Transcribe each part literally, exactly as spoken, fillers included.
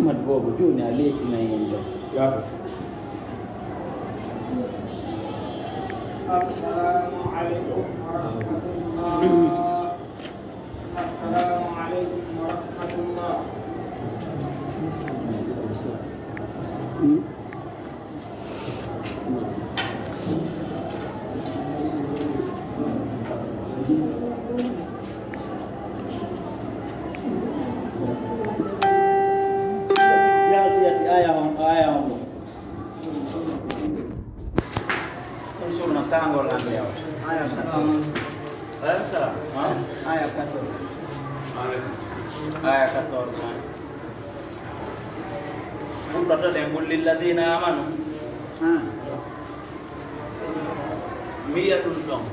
Mat boobu juuni a leetinay en ɗo. Yaafo. Assalamu alaikum warahmatullah. Assalamu alaikum warahmatullah. Jasiyati aya on, aya on ɗo. Ɗum surna tangol hannde yaw. Aya salam. Aya salam. Ha? Aya quatorze. Aya quatorze. Fuɗɗoto ɗen, "Qul lilladina amanu." Wiya ɗum ɗon.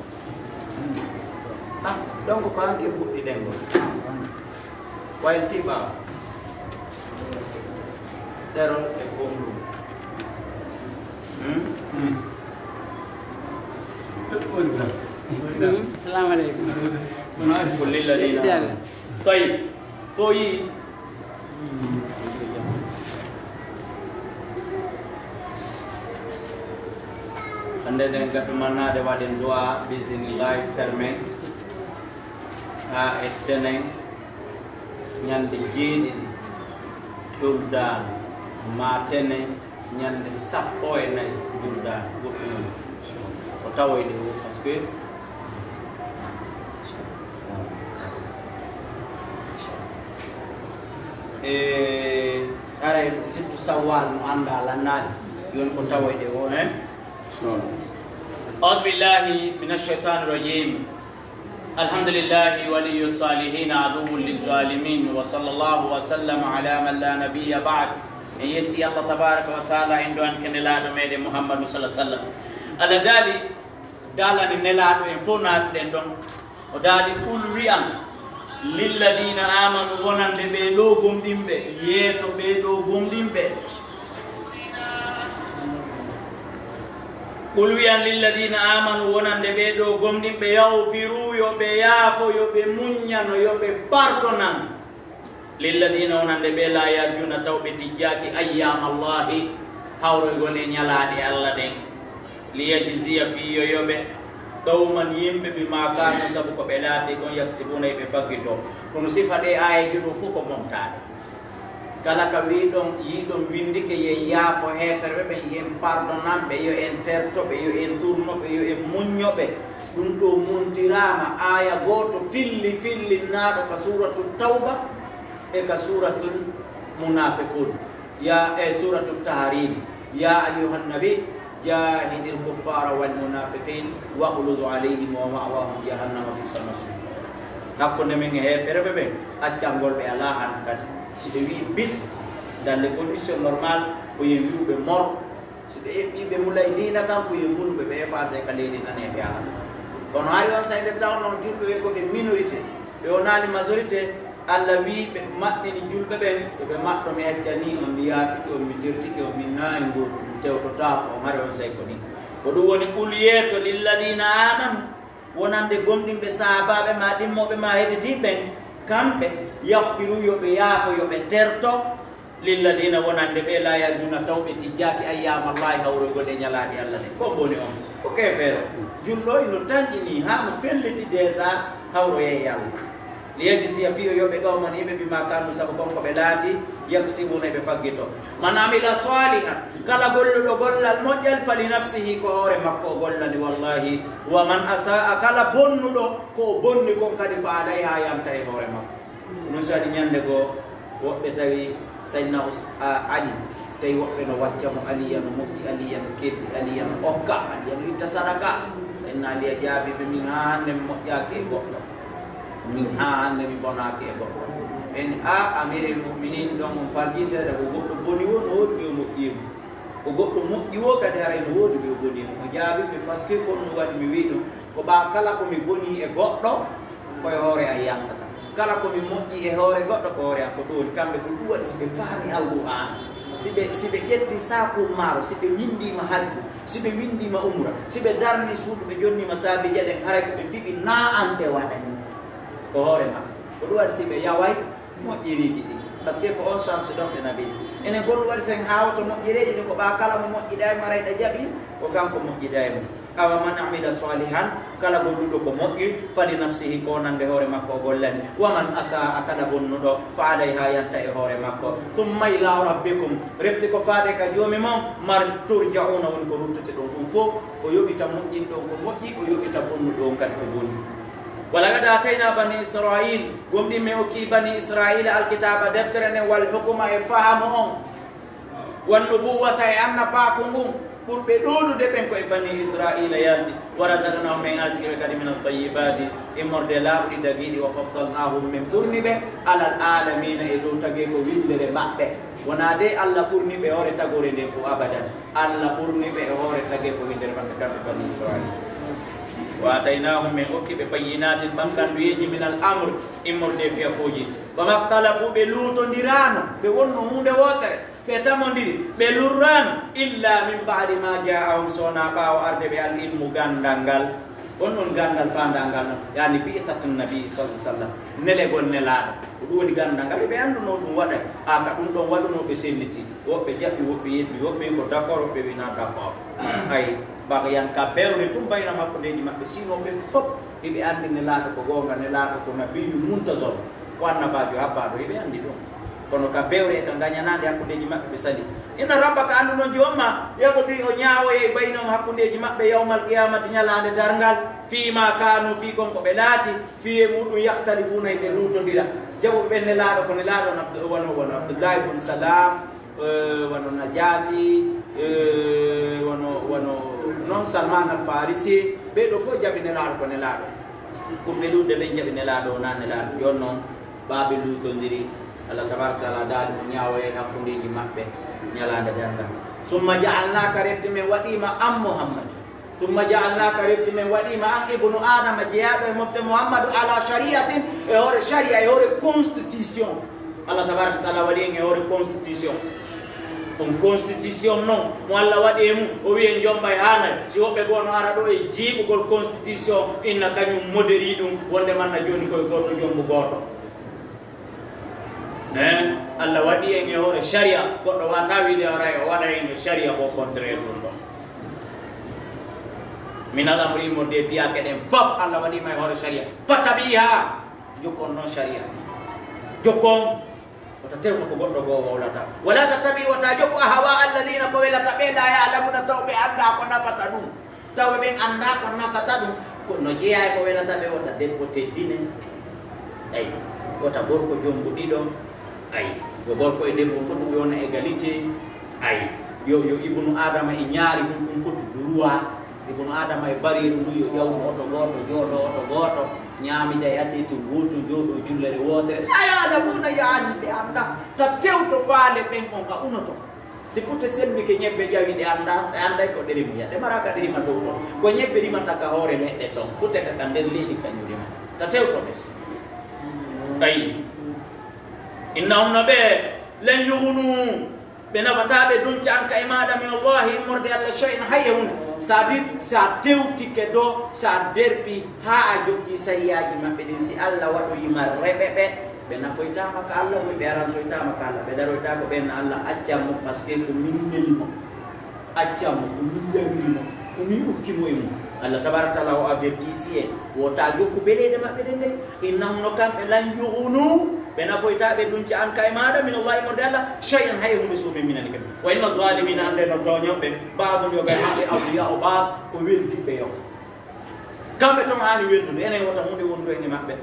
Ah, donc ko hanke fuɗɗi ɗen ngol. Waylti ɓaawo. Ɗerol e gomɗum. Hmm? Hmm. Salamu aleykum. Qul lilladina amanu. Tayyib. Fo yi. Hannde ɗen gaddu mannaade waɗen du'a bismillah fermé haa e tenen ñande jeeɗiɗi juldaani ma tenen ñande sappo e nayi juldaani goɗɗum ko tawoyde o parce que e aray sittu sawwal mo annda lannaade yon ko tawoyde o en. أعوذ بالله من الشيطان الرجيم. الحمد لله ولي الصالحين عدو للظالمين وصلى الله وسلم على من لا نبي بعد. En yetti Allah tabaraka wa taala en ɗo an ke nelaaɗo meɗen Muhammadu sallallahu alaihi wasallam. Allah daali daalani nelaaɗo en fof naatuɗen ɗon. O daali, "Qul wi'an lilladina amanu wonande ɓee ɗo gomɗinɓe, yeeto ɓee ɗo gomɗinɓe. Qul wi'an lilladina amanu wonande ɓee ɗo gomɗinɓe, yawfiru yo ɓe yaafo, yo ɓe muññano, yo ɓe pardonan." Lilladina wonande ɓe la yarjuna taw ɓe tijjaaki ayyama Allahi hawroygol e ñalaaɗe Allah ɗen. Liyajziya fii yo yoɓe qawman yimɓe bima kaanu sabu ko ɓe laati kon yaksibuna e ɓe faggito. Kono sifa ɗe aayeejo ɗo fof ko momtaade. Kala ka wiiɗon yiiɗon windike yen yaafo heeferɓe ɓen yen pardonanɓe yo en tertoɓe yo en ɗurnoɓe yo en muññoɓe. Ɗum ɗo muntiraama aaya gooto filli fillinnaaɗo ka suuratu tawba e ka suuratul munafiqun ya e suuratul tahrim ya ayyuhan nabi jahidil kuffara wal munafiqin waghluz alayhim wa ma'wahum jahannama bi'sal masir. Hakkunde men e heefereɓe ɓen accangol ɓe alaa han kadi si ɓe wii bis dans les conditions normales ko yen wi'uɓe mor. Si ɓe eɓɓii ɓe mulay diina kan ko yo munuɓe ɓe effacer ka leydi naneeɓe ala. Kono hari on say nde tawno julɓe ɓe ko ɓe minorité ɓe wonaali majorité. Allah wii ɓe maɗɗini julɓe ɓen ɓe ɓe maɗɗo mi accani on mi yaafiki on mi tertiki on min na en goɗɗum tewtotaako on hari on say ko ni. Ko ɗum woni qul yeeto lilladina amanu wonande gomɗinɓe sahaabaaɓe ma ɗimmoɓe ma heɗitii ɓen kamɓe yahfiru yo ɓe yaafo yo ɓe terto. Lilladina wonande ɓe la yarjuna taw ɓe tijjaaki ayyama Allahi hawroygol e ñalaaɗi Allah ɗen ko boni on ko keefeero. Julɗo ino tanƴini haa no felliti desa hawroye e Allah. Liyajziya fiyo yo ɓe qawman yimɓe bima kanu sabu kon ko ɓe laati yaksibuna e ɓe faggito. Man amila salihan kala golluɗo gollal moƴƴal fali nafsihi ko hoore makko o gollani wallahi. Wa man asaa kala bonnuɗo ko o bonni kon kadi fa alayha yanta e hoore makko. Ɗum so waɗi ñande goo woɓɓe tawi sayyidina ali tawi woɓɓe no wacca mo aliya no moƴƴi aliya no keddi aliya no okka aliya no itta sadaka. Sayyidina aliya jaabi ɓe min haa hannde mi moƴƴaaki e goɗɗo. Min haa hannde mi bonaaki e goɗɗo. Ɓe ni a amiril muminin ɗon on falji seeɗa ko goɗɗo boni wo no woodi ɓe o moƴƴiimo. Ko goɗɗo moƴƴi wo kadi haray no woodi ɓe o boni mo o jaabi ɓe parce que kon no waɗi mi wii ɗum ko ɓaa kala ko mi boni e goɗɗo koye hoore an yaltata kala ko mi moƴƴi e hoore goɗɗo ko hoore an ko ɗum woni kamɓe ko ɗum waɗi si ɓe faami alqur'aana si ɓe si ɓe ƴetti saakun maaro si ɓe winndiima hajju si ɓe winndiima umra si ɓe darni suudu ɓe jonniima saabi jeɗen haray ko ɓe fiɓi naa an ɓe waɗani ko hoore makko ko ɗum waɗi si ɓe yaway moƴƴiriiji ɗi Parce que ko on chance ɗon ɓe naɓiri. Enen ko ɗum waɗi sen haawoto moƴƴereeji ɗin, ko ɓaa kala mo moƴƴiɗaa e mo, aray ɗa jaɓi, ko kanko moƴƴiɗaa e mo. Awa man amila salihan, kala golluɗo ko moƴƴi, fali nafsihi, ko nannde hoore makko o gollani. Wa man asaa, kala bonnuɗo, fa alayha, yanta e hoore makko. Thumma ila rabbikum, refti ko faade ka Joomi mon, mar turja'una, woni ko ruttete ɗon ɗum fof, o yoɓita moƴƴinɗo on ko moƴƴi, o yoɓita bonnuɗo on kadi ko boni. Wa laqad aatayna bani Israil, gomɗin men okki bani Israila alkitaba, deftere nden, wal hukma, e fahamu on, wan nubuwata, e annabaaku ngun, ɓurɓe ɗuuɗude ɓen ko e bani Israila yalti. Wa razaqnahum, men arsiki ɓe kadi min at-tayyibati, immorde laaɓuɗi dagiiɗi, wa faddalnahum, men ɓurni ɓe, alal alamina, e dow tagee ko winndere maɓɓe. Wonaa de Allah ɓurni ɓe hoore tagoore nden fof, abadan. Allah ɓurni ɓe e hoore tagee ko winndere maɓɓe, kamɓe bani Israila. Wa ataynahum, men okki ɓe, bayyinatin, ɓankanduyeeji, min al amr, immorde fiyakuuji. Fama ikhtalafu, ɓe luutondiraano, ɓe wonno huunde wootere, ɓe tamondiri, ɓe lurraano, illa min ba'di ma ja'ahum, so wonaa ɓaawo arde ɓe al ilmu, ganndal ngal. On ɗon ganndal faandaangal non, yaani bi'satun nabi sallallahu alaihi wasallam, nelegol nelaaɗo. Ko ɗum woni ganndal ngal, ɓe anndunoo ɗum waɗay. A ka ɗum ɗon waɗunoo, ɓe senniti. Woɓɓe jaɓi, woɓɓe yeddi, woɓɓe ko d'accord, woɓɓe wina d'accord. Ay, bagayan ka bewre tun bayna hakkundeeji maɓɓe, sinon ɓe fof hiɓe anndi nelaaɗo ko goonga, nelaaɗo ko nabiyyu muntazor, ko annabaajo habbaaɗo, hiɓe anndi ɗum. Kono ka bewre e ka ngañanaande hakkundeeji maɓɓe, ɓe sali. Inna rabbaka, anndu non joom ma, yaqdi, o ñaawoyay baynahum, hakkundeeji maɓɓe, yawmal qiyamati, ñalaande darngal, fii ma kaanu, fii kon ko ɓe laati, fii e muɗum, yahtalifuuna, e ɓe luutondira. Jaɓuɓe ɓen nelaaɗo ko nelaaɗo on Abdu-, wano, wano Abdullahi bun Salam, eh, wano Najasi, eh, wano, wano non Salman al Farisi, ɓee ɗoo fof jaɓi nelaaɗo ko nelaaɗo. Ko ɓe luutde ɓen jaɓi nelaaɗo, wonaa nelaaɗo. Jooni non, ɓaa ɓe luutondiri, Allah tabaraka taala daali mo ñaawoyay hakkundeeji maɓɓe ñalaande darngal. Summa ja'alnaaka, refti men waɗii ma an Muhammad. Summa ja'alnaaka, refti men waɗii ma an Ibnu Adama, jeyaaɗo e mofte Muhammadu, ala shari'atin, e hoore shari'a, e hoore constitution. Allah tabaraka taala waɗi en e hoore constitution. On constitution non, mo Allah waɗi e mum, o wi'i en jomba e haanay. Si woɓɓe goo no ara ɗoo e jiiɓugol constitution, inna kañum moderi ɗum, wonde manna jooni koye gooto jombu gooto. Eh, Allah waɗi en e hoore sharia, goɗɗo wata wiide ara o waɗa en e sharia ko contraire ɗum ɗon. Min al amri, immorde e fiyaake ɗen fof, Allah waɗi ma e hoore sharia. Fattabi'ha, jokkon non sharia. Jokkon, wota tewto ko goɗɗo goo wowlata. Wala tattabi', wota jokku, ahwa alladina, ko welata ɓe, la ya'lamuna, taw ɓe annda ko nafata ɗum. Taw ɓe ɓen annda ko nafata ɗum, ko no jeyaa e ko welata ɓe, wota debbo teddine. Ay, wota gorko jombo ɗiɗo. Ay, yo gorko e debbo fotu ɓe wona égalité. Ay, yo, yo Ibnu Adama e ñaari mum ɗum fotu droit. Ibnu Adama e bariiru ndu yo ƴawnu oto gooto, jooɗo oto gooto, ñaamida e assiette wootu, jooɗo jullere wootere. La ya'lamuna, yaani ɓe annda. Ta tewto faale ɓen on ka unoto. Si putte semmike ñebbe ƴawi ɗe annda, ɗe annday ko ɗe rimi, ɗe mara ka ɗe rima dow ton. Ko ñebbe rimata ka hoore leɗɗe ton, putte ka, ka nder leydi kañum rima. Ta tewto ɓe. Ayi. Innahum, no ɓe, lan yughnu, ɓe nafataa ɓe dunca anka e maaɗa min Allahi, immorde Allah, shay'an, hay e huunde. C'est-à-dire, si a tewtike ɗo, si a derfi haa a jokki sariyaaji maɓɓe ɗin, si Allah waɗoyi ma reɓe ɓe, ɓe nafoytaama ka Allah, ɓe aransoytaama ka Allah, ɓe daroytaako ɓen Allah, accan mo, parce que ko min neli mo. Accan mo, ko min yamiri mo, ko min ukki mo e mum. Allah tabaraka taala o avertisi en, wota jokku beleeɗe maɓɓe ɗen ɗen. Innahum, no kamɓe, lan yughnu, ɓe nafoytaa ɓe dunca anka e maaɗa, min Allahi, immorde Allah, shay'an, hay huunde, si o memminani ɓe. Wa inna zalimina, annde no tooñooɓe, ba'dun, yoga e maɓɓe, awliya o ba'd, ko weldiɓɓe yoga. Kamɓe ton haani weldude, enen wota huunde wondu en e maɓɓe.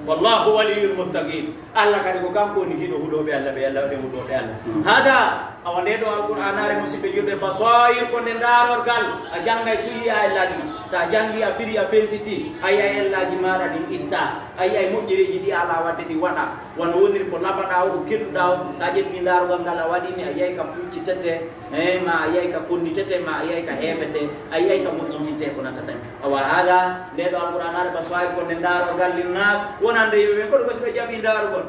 Wallahu waliyul muttaqin. Allah kadi ko kanko woni giɗo huɗooɓe Allah ɓe, Allah waɗen huɗooɓe Allah. Hada, awa nde ɗo Alqur'aanaare, musidɓe julɓe, basair, ko nde ndaarorgal. A janngay tun yi'a ellaaji ma. So a janngi, a firi, a fensiti, a yi'ay ellaaji maaɗa ɗin itta. A yi'ay moƴƴereeji ɗi a alaa waɗde ɗi waɗa. Wano woniri ko nafaɗaa o, ko keɗuɗaa o. So a ƴettii ndaarorgal ngal a waɗi ni, a yi'ay ka fuccitete. Eh, ma a yiyay ka konnitete, ma a yiyay ka heefete, a yiyay ka moƴƴintinte ko nattata en. Awa haala, nde ɗo Alqur'aanaare basair ko nde ndaarorgal linnas, wonande yimɓe ɓen, kono ko si ɓe jaɓi ndaarugol.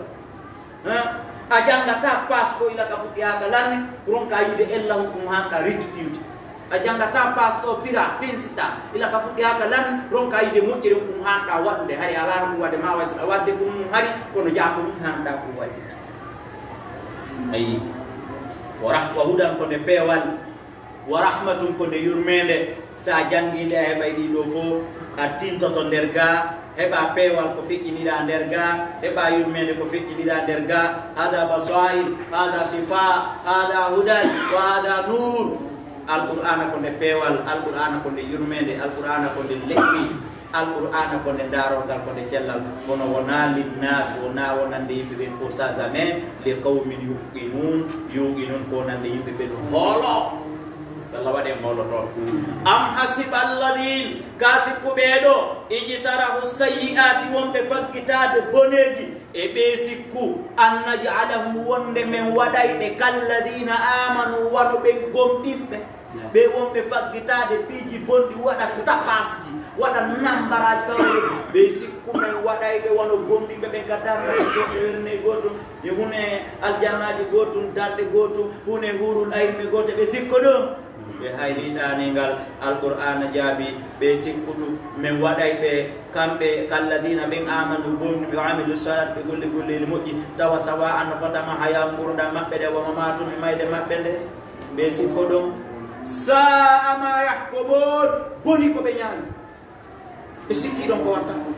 Eh, a janngataa paas ko ila ka fuɗɗi haa ka lanni, ronka yiide ella hukum haa ka rectifiude. A janngataa paas ɗo fira, fensita, ila ka fuɗɗi haa ka lanni, ronka yiide moƴƴere hukum haa ka waɗude. Hari a laara ɗum waɗde ma, way so a waɗde ɗum hari, kono jaa ko ɗum haa ɗa ko waɗi. Ayi, wa rahma, hudan ko nde peewal, wa rahmatun ko nde yurmeende. So a janngii nde, a heɓay ɗii ɗoo fof, a tintoto nder gaa, heɓa peewal ko feƴƴiniraa nder gaa, heɓa yurmeende ko feƴƴiniraa nder gaa. Hada basair, hada shifa, hada hudan, wa hada nur. Alqur'aana ko nde peewal, Alqur'aana ko nde yurmeende, Alqur'aana ko nde lekki, Alqur'aana ko nde daarorgal, ko nde cellal. Kono wonaa linnaas, wonaa wonande yimɓe ɓen fof, ça jamais, li qawmin yuqinun, yuqinun ko wonande yimɓe ɓen hoolo. Yalla waɗen hoolotooɓe. Am hasiba alladin, ka sikku ɓee ɗoo, ijtarahu sayyi'aati, wonɓe faggitaade boneeji, e ɓee sikku, an naj'alahum, wonde men waɗay ɓe, kalladina amanu, wano ɓen gomɗinɓe. Ɓe wonɓe faggitaade piiji bonɗi, waɗa tapasji, waɗa nambaraaji kawre. Ɓe sikku men waɗay ɓe wano gomɗinɓe ɓen ka darnde gooto, werne gooto, e hune aljannaaji gootum, darɗe gootum, hune huurul ayni ɓe gooto, ɓe sikko ɗum. Ɓe hayri ɗaaniingal, Alqur'aana jaabi, ɓe sikku ɗum, men waɗay ɓe, kamɓe, kalladina ɓen amanu, gomɗi ɓe, wa amilu salat, ɓe golli golleeli moƴƴi, tawa sawa an no fota mahaya ngurdam maɓɓe nde, wa mamaatum e mayde maɓɓe nde, ɓe sikko ɗum. Sa'a ma yahkumun, boni ko ɓe ñaami. Ɓe sikki ɗon ko watta ko.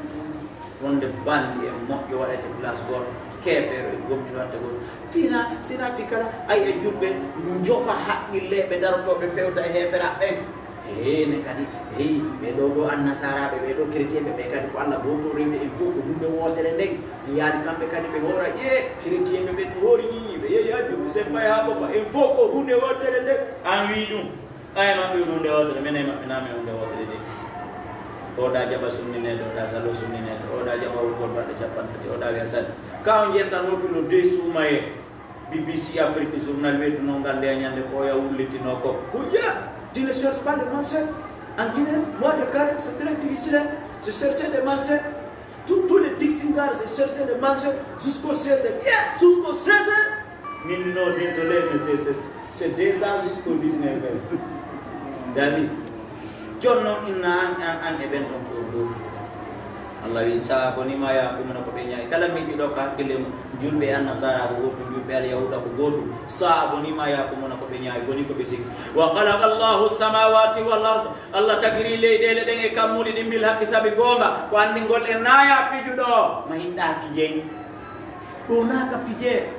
Wonde banndi e moƴƴo waɗete place gooto, keefeero e gomɗinwante gooto. Fina, sina fi kala, ay e julɓe, njofa haqqille ɓe darotooɓe fewta e heeferaaɓe ɓen. Heene kadi, hey, ɓee ɗoo ɗoo annasaraaɓe, ɓee ɗoo chrétienɓe, ɓe kadi ko Alla gooto rewde en fof ko huunde wootere nden. Yaani kamɓe kadi ɓe hoora, ƴee, chrétienɓe ɓen no hoori nii, ɓe yehi haa julɓe, semmay haa ɓofa, en fof ko huunde wootere nden. An wii ɗum. Aya maɓɓe hunde wootere, mene maɓɓe naame hunde wootere de. Oɗa jaɓa sunnineede, oɗa salo sunnineede, oɗa jaɓa wurgol baɗɗo capanɗe tati, oɗa wiya sali. Ka o jiyata no kilo de suumaye. B B C Afrique Journal weetunoo ngal nde ñande ko oya wullitino ko. Hujja, tu ne cherches pas de manger. En Guinée, mois de carême, c'est très difficile, hein. Je cherchais des manger. Tous, tous les Dixingars, je cherchais des manger jusqu'au seize. Yeah, jusqu'au seize. Min, non, désolé, mais c'est, c'est, c'est deux cents jusqu'au dix-neuf heures. Dami, jonno inna an, an, an e ɓen ɗon ko ɗo. Allah wi, sa bonima ya kumuna ko ɓe ñaay. Kala miijuɗo ko hakkille mum, julɓe e annasara ko gootum, julɓe alyahuda ko gootum. Sa bonima ya kumuna ko ɓe ñaay, boni ko ɓe sikki. Wa khalaqa Allahu samawati wal ard. Allah tagiri leyɗeele ɗen e kammuuli ɗin bil haqqi sabi goonga. Ko anndingol en naya fijuɗo. Ma hinɗa fijey. Ɗo naaka fijee.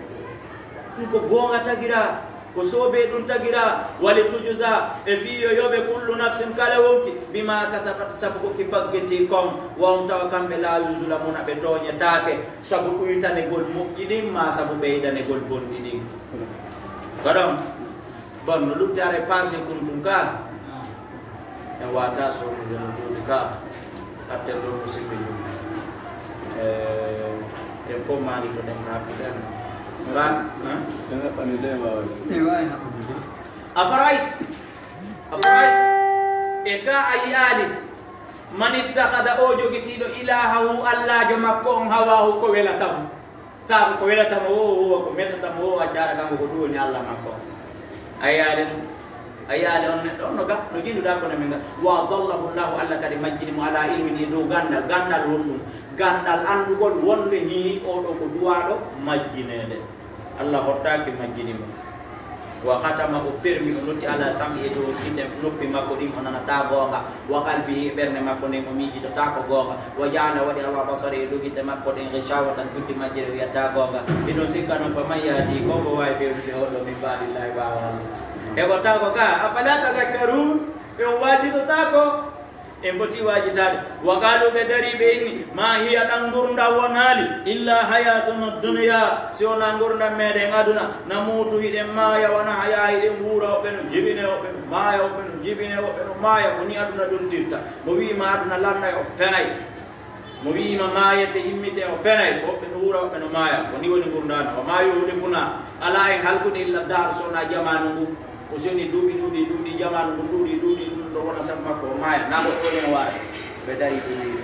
Ɗum ko goonga tagiraa, ko soobee ɗum tagiraa, wali tujza, e fii yo yoɓe kullu nafsin kala wonki, bimaa kasabat, sabu ko ki faggiti kon, wa hum tawa kamɓe laa yuzlamuuna ɓe tooñetaake, sabu ɗuytanegol moƴƴi ɗin, maa sabu ɓeydanegol bonɗi ɗin. Ko ɗon. Bon, no lutti are passé kuntum ka. En wata so no jono joni ka. Atten ɗo ko sikki joni. Eh, en fof mani ko ɗen haɓɓiten. Nga, hein? Ɗen haɓɓani ɗe wawa. Ɗe wawi haɓɓude. Afarait. Afarait. E ka a yi'ali. Man ittakhada, o jogitiiɗo, ilahahu, allajo makko on, hawahu, ko welata mo. Taako ko welata mo o, o huwa ko metata mo o, a jaara kanko ko ɗum woni Allah makko. A yiyaali ɗum? A yiyaali on neɗɗo on no ga, no jinnduɗaa kono min ga. Wa adallahu Allahu, Allah kadi majjini mo ala ilmin e dow ganndal, ganndal honɗum? Ganndal anndugol wonde hii oo ɗoo ko duwaaɗo majjineede. Allah hottaaki majjini mo. Wa khatama, o fermi, o notti ala sam'i, e dow gite noppi makko ɗin, o nanataa goonga. Wa qalbihi, e ɓernde makko nden, o miijitotaako goonga. Wa ja'ala, waɗi ala basari, e dow gite makko ɗen, ghishawatan, cuddi majjere wiyataa goonga. Miɗo sikka non, faman yahdi, ko mbo waawi fewnude oɗo, min ba'dillahi, ɓaawo Allah? Heɓotaako ka, afala tadhakkarun, ɓe on waajitotaako? En foti waajitaade. Wa qaalu, ɓe darii, ɓe inni, maa hiya, ɗan ngurndan wonaali, illa hayatuna dunya, si wonaa ngurndan meeɗen aduna, namuutu, hiɗen maaya, wa nahya, hiɗen wuura, woɓɓe no jibine, woɓɓe no maaya, woɓɓe no jibine, woɓɓe no maaya. Ko nii aduna ɗontirta. Mo wi'i ma aduna lannday, o fenay. Mo wi'i ma maayete, immite, o fenay. Woɓɓe no wuura, woɓɓe no maaya. Ko nii woni ngurndan. Wa maa yuhlikuna, alaa en halkude, illa dahru, si wonaa jamaanu ngu. Ko soni duuɓi ɗuuɗi, ɗuuɗi jamaanu ngu, ɗuuɗi, ɗuuɗi, ɗum ɗo wona sabu makko, o maaya. Naa goɗɗo woni e waare. Ɓe darii, ɓe wi'i,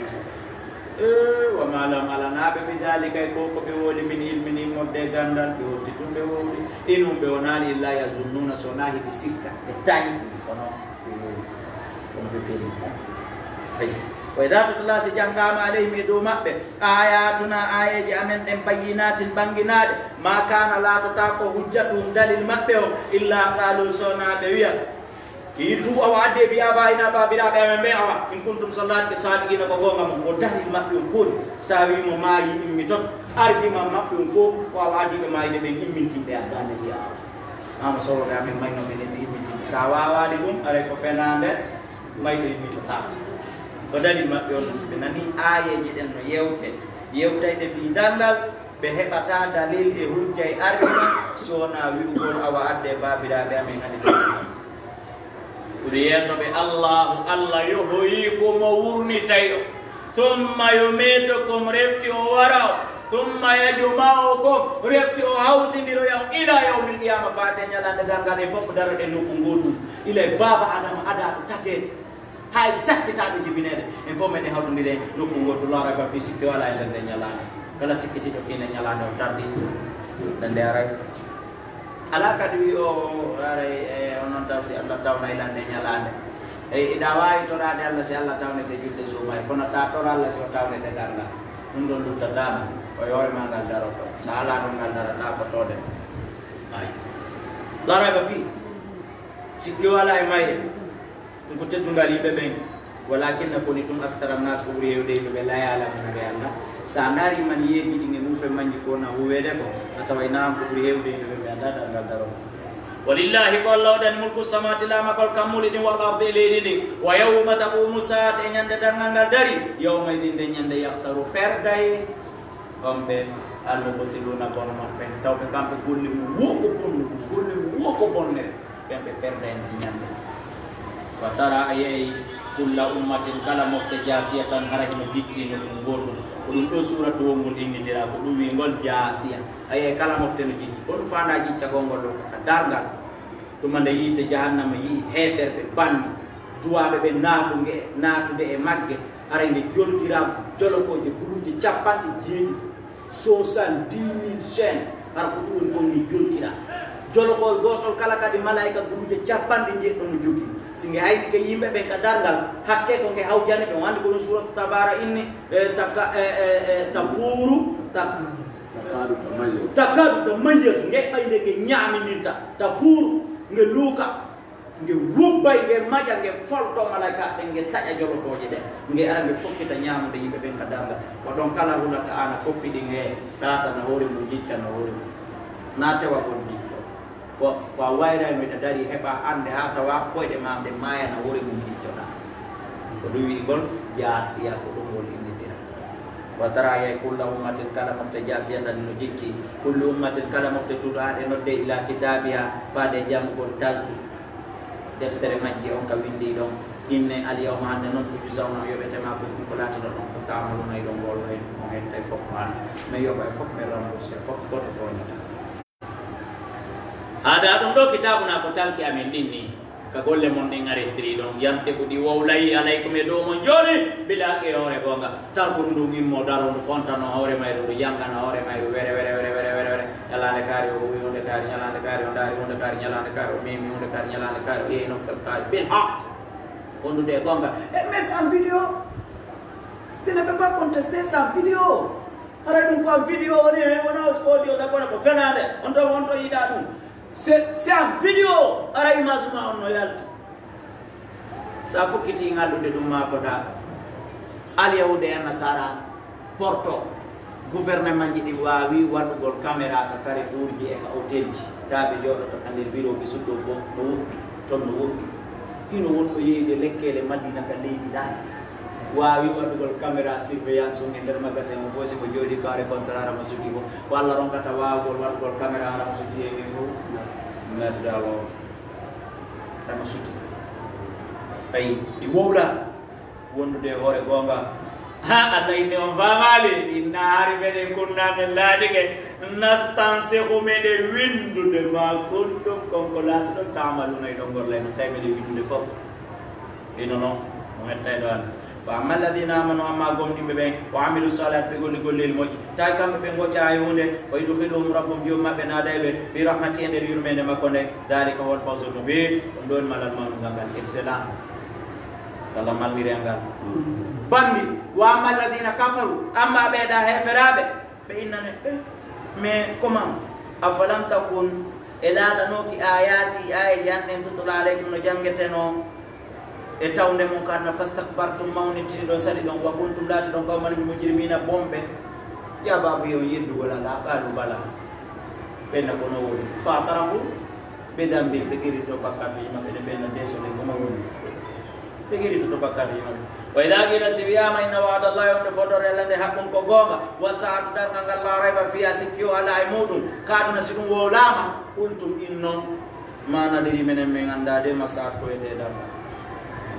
ee, wa maa lahum, alanaa ɓe, bi daalika, e ko, ko ɓe woodi, min ilmin, immorde e ganndal, ɓe hotti tun ɓe wowli. In hum, ɓe wonaali, illaa yazunnuuna, so wonaa hiɓe sikka, ɓe tañi, kono ɓe wowli. Kono ɓe feli. Ayi. Wa idha tutla, si janngaama, alayhim, e dow maɓɓe, ayatuna, aayeeje amen ɗen, bayyinatin, ɓannginaaɗe, ma kana, laatotaako, hujjatuhum, dalil maɓɓe on, illa qalu, so wonaa ɓe wi'a, i'tu, awa addee, bi abaina, baabiraaɓe amen ɓen, awa, in kuntum, so laatike, sadiqina, ko goonga mon. Ko dalil maɓɓe on fof, so a wii mo maayi, immitoto, argument maɓɓe on fof, ko awa adii ɓe maayde ɓen, immintin ɓe, addaande wi'a, awa, ama soroɓe amen mayno men en, ɓe immintin ɓe. So a waawaali ɗum, aray ko fenaande, mayde immitotaako. Ko dalil maɓɓe on, no si ɓe nanii aayeeje ɗen no yewte, yewtayɗe fii darngal, ɓe heɓataa dalil e hujja e argument, so wonaa wi'ugol, awa addee baabiraaɓe amen hade tan. Ɓuri yeeto ɓe Allaahu, Alla yohoyii ko mo wurnitay o. Thumma yumitukum, refti o wara o. Thumma yajma'ukum, refti o hawtindiroya on ila yawmil qiyama, faade ñalaande darngal, en fof daroɗen nokku ngootu. Ila e baaba Adama adaaɗo tageede. Hay sakkitaaɗo jibineede. En fof meɗen hawtondiri e nokku ngootu, la rayba fii, sikke walaa e nder nde ñalaande. Kala sikkitiiɗo fii nde ñalaande o tardi. Nde nde aray. Alaa kadi wi o aray, e, onon taw si Alla tawnay lan nde ñalaande. E, iɗa waawi toraade Alla si Alla tawnete julde suumaye, kono ta tora Alla si o tawnete darngal. Ɗum ɗon luttataama, ko e hoore maa ngal daroto. So alaa ɗon ngal darataa ko tooɗe. Ay. La rayba fii. Sikke walaa e mayre. Ɗum ko teddungal yimɓe ɓen. Walakinna, koni tun, aktara nnas, ko ɓuri heewde yimɓe ɓe, la ya'lamuna, ɓe anndaa. So a ndaari man yeegiɗi e muufe majji ko na huweede ko, a taway naam ko ɓuri heewde yimɓe ɓe, ɓe anndaa darngal daroo. Walillahi, ko Alla waɗani, mulku samawati, laamakol kammuuli ɗin, wal ardi, e leydi ndin. Wa yawma taqumu saa'atu, e ñande darngal ngal dari, yawma idin, nden ñande, yakhsaru, perday. Kamɓe al-mubtiluuna, bono maɓɓe, tawɓe kamɓe golle mum wo ko bonnude, golle mum wo ko bonde, ɓen ɓe perda en e ñande. Wa tara, a yi'ay, kulla ummatin, kala mofte, jaasiyatan, hara hino jikki nokku gootu. Ko ɗum ɗo suuratu wongol innitiraa, ko ɗum wi'ngol jaasiya. A yi'ay kala mofte no jikki. Ko ɗum faandaa jiccagol ngol ɗo ka darngal. Tuma nde yiite jahannama yi'i heeferɓe banni, duwaaɓe ɓe naatu nge, naatude e magge, hara nge jolkiraa jolokooje guluuje capanɗe jeeɗiɗi, soixante-dix mille chaînes, hara ko ɗum woni kon nge jolkiraa. Jolokol gootol kala kadi malaa'ika guluuje capanɗe njeeɗiɗi no jogii. Si nge haynike yimɓe ɓen ka darngal, hakkee ko nge hawjani ɓe, on anndi ko ɗum suuratu Tabaara inni, e, taka-, e, e, e, tafuuru, tak-, Takadu tamayyazu. Takadu tamayyazu, nge ɓay nde nge ñaamindirta, tafuuru, nge luuka, nge wubbay, nge maƴa, nge folto malaa'ikaaɓe ɓen, nge taƴa jolokooje ɗen, nge ara nge fokkita ñaamude yimɓe ɓen ka darngal. Ko ɗon kala hulata ana koppi ɗin he, taata na hoore mum, jicca na hoore mum. Na tewagol jicco. Ko, ko a wayrayno, iɗa darii, heɓaa annde haa tawaa koyɗe maa ɗe maayana hoore mum, miccoɗaa. Ko ɗum wi'gol jaasiya, ko ɗum woni innitira. Wa tara, a yi'ay, kulla ummatin, kala mofte, jaasiyatan, no jikki. Kullu ummatin, kala mofte, tud'a, ɗe nodde, ila kitaabiha, faade janngugol talki. Deftere majji on ka winndii ɗon. Inne, al yawma, hannde non, tujzawna, on yoɓete ma, ko ɗum ko laatiɗon on ko ta'maluna, iɗon ngolloyno, on hettay fof ko an. Mi yoɓay fof, mi rembourse fof, gooto tooñataa. Haadaa ɗum ɗoo kitaabuna, ko talki amen ɗin nii, ka golle mon ɗin arestiri ɗon, yantiqu, ɗi wowlay, alaykum, e dow mon jooni, bil haqqi, e hoore goonga. Talkuru ndun immo, daro, ndu fontano hoore mayru, ndu janngana hoore mayru, were, were, were, were, were, were. Ñalaande kaari o huwi huunde kaari, ñalaande kaari o ndaari huunde kaari, ñalaande kaari o memi huunde kaari, ñalaande kaari o yehi nokkel kaari, bil haqq. Wondude e goonga. E mais c'est en vidéo. Tu ne peux pas contester, c'est en vidéo. Haray ɗum ko en vidéo woni he, wona ko audio, sabu wona ko fenaande. On ɗo, on ɗo yiɗaa ɗum. C'est, c'est en vidéo. Haray image ma on no yalti. Sa fokkitii ngallude ɗum, maa ko da Alyahuude e Nasaara porto. Gouvernement ji ɗi waawi waɗugol caméra ka carrefour ji e ka hôtel ji. Taa ɓe jooɗoto ka nder bureau, ɓe suttoo fof no woɗɗi, toon no woɗɗi. Hino won ko yeeyde lekkeele Madina ka leydi ɗaani. Waawi waɗugol caméra surveillance on e nder magasin on fof, si mo jooɗii ko are contrat mo suti fof. Ko Alla ronkata waawugol waɗugol caméra hara mo suti e ɓe fof. Merde alors. Hara mo suti. Ayi, ɗi wowla. Wondude e hoore goonga. Ha, Alla inni on faamaali, inna hari meɗen kunna men laatike, nastansikhu meɗen winndude ma kuntum kon ko laatoɗon ta'maluna iɗon golla, no tawi meɗen winndude fof. Hino non, mo mettay ɗo an. Fa amma alladhina amanu, amma gomɗinɓe ɓen, wa amilu salihat, ɓe golli golleeli moƴƴi, tawi kamɓe ɓe ngoƴƴa hay huunde, fa yudkhiluhum rabbuhum, joom maɓɓe naada ɓe, fi rahmati, e nder yurmeende makko nde, dhalika huwal fawzul mubin, ɗum ɗo woni malal mawnungal ngal, excellent. Allah malmiri e ngal. Bambi, wa amma alladina kafaru, amma ɓeeɗa heeferaaɓe, ɓe innane, eh, mais comment, afalam takun, e laatanooki ayati, ayeeji an ɗen, tutula alaykum, no janngetenoo e tawnde mon, ka aduna, fastakbartum, mawnintini ɗon, sali ɗon, wa kuntum, laati ɗon, qawman mujrimina, bonɓe. Ya baabu, yo yeddugol alaa, qaalu bala. Ɓe na kono woni. Fa atarafu, ɓe dambi, ɓe girito bakkatuji maɓɓe, ne ɓe na désolé, kono woni. Ɓe girito to bakkatuji maɓɓe. Wa idha qila, si wiyaama, inna wa'da Allahi, wonde fodore Allah nde haqqun, ko goonga, wa sa'atu, darngal ngal, la rayba fiha, sikki o alaa e muɗum, ka aduna, si ɗum wowlaama, qultum, innon, ma nadri, menen men anndaa de, ma sa'at, ko wiyetee darngal.